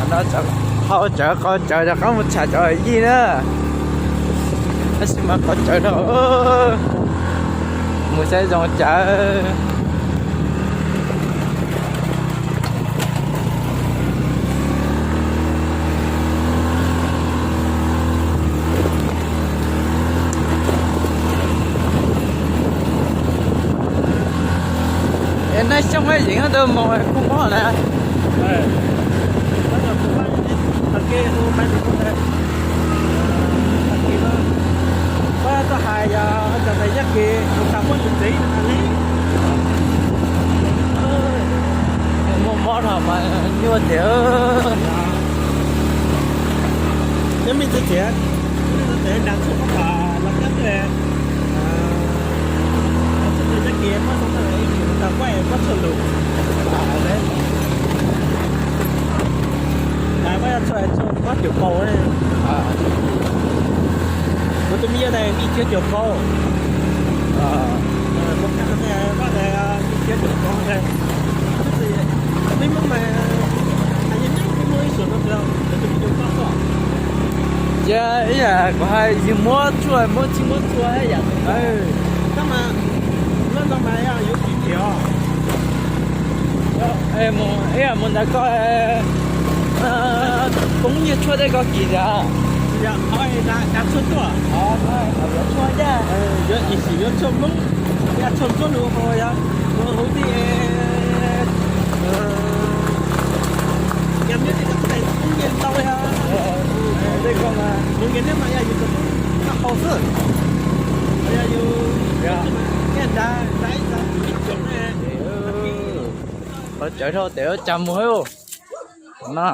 No, hau tsawv qau tsawv rov qab mus tsham cov yij na. Tab sis mas qau tsawv no, mus saib zoo tsawv. Es naj xyoo yeem ntawd mus kuj mob na. Muaj mob no mas nyuaj tiag. Nyob me ntsis tiag, los kab Kuv tus me yawg tais vij tshiab cuag qau. Vij tshiab cuag qau. Peb Hmoob mas, cia ib yam kuv hais yus muab tshuaj muab tsis muab tshuaj ib yam. Tab mas, lub no mas yuav kim thiab. Ib yam mus ntawd koj poob nyiaj tshuaj tej koj kim thiab. Tshuaj tuaj, yuav tshuaj Hmoob, yuav tshuaj Hmoob, yuav tshuaj Hmoob nws ua yog ua huv tij, yog neb tej ko poob nyiaj ntau yog, mus nyiaj neb mas yog yus tus koj qau xwb, yog yus nyiaj nrad nrad ib txog ib tsoom ne. Qhov cawv dhau tes ua cas mus no.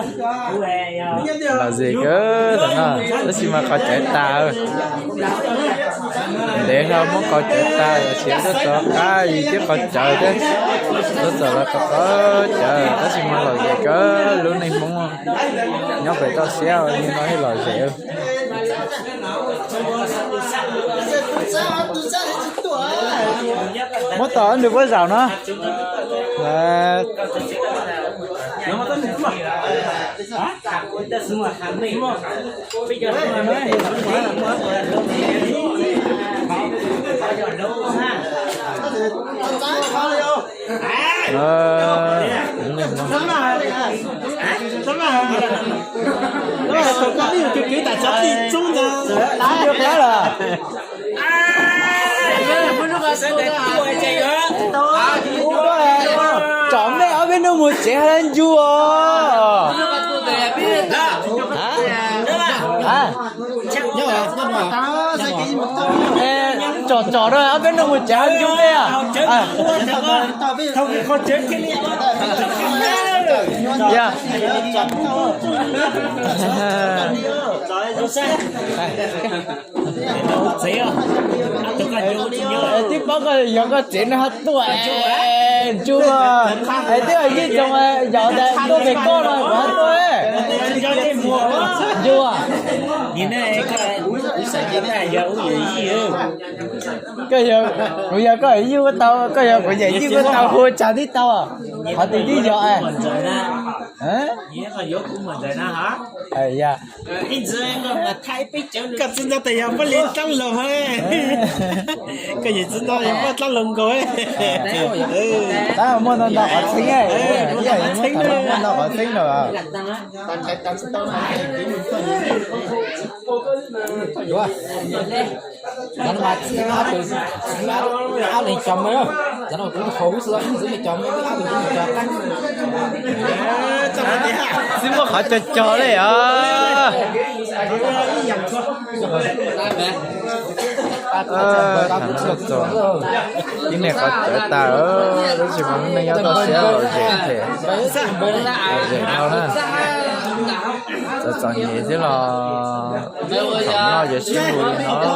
Koj Lom zem kawg thaum no, tab sis mas qhov cawv tas. Ntev hlo muab qhov cawv tas, tab sis tuaj txog qab yus thiab qhov cawv thiab, tuaj txog los qhov cawv, tab sis mas lom zem kawg lub neej Hmoob nyob pem toj siab li no thiaj lom zem. Muab tom nws puab zaum no. Tsom mej ob peb hnub mus tsev hab ncu os. Tsom tsom rau ob peb hnub mus tsev hab ncu mej. Twb paub koj yog koj tsev no hab tuaj, ncu, es twb yog yij tsoom yaum tas tuaj pem koj no kuv hab tuaj, ncu. Koj yog, kuv yog koj yawm yij kuj tau, koj yog kuv yawm yij kuj tau, hu tsag tib tau, qhov twg tib yog. Koj txiv ntxawm tas yog poj li dlaab laug, koj yawm txiv ntxawm yog poj dlaab laug nkaus. Tab muaj ntau ntau qhov txheeb, muaj ntau qhov txheeb lawm. Cov no mas txib ob tug, txib ob leeg cov me, cov no kuv qhov hub xwb, txib me cov me, txib ob tug txib me cov qab. Txib muab qhov cog cog li os. Thaum no txog tib neeg qhov txawv tas, tab sis mas lub neej nyob toj siab lom zem thiab, lom zem dhau na. Txom txom nyem thiab los thaum noj ces sib hu li no.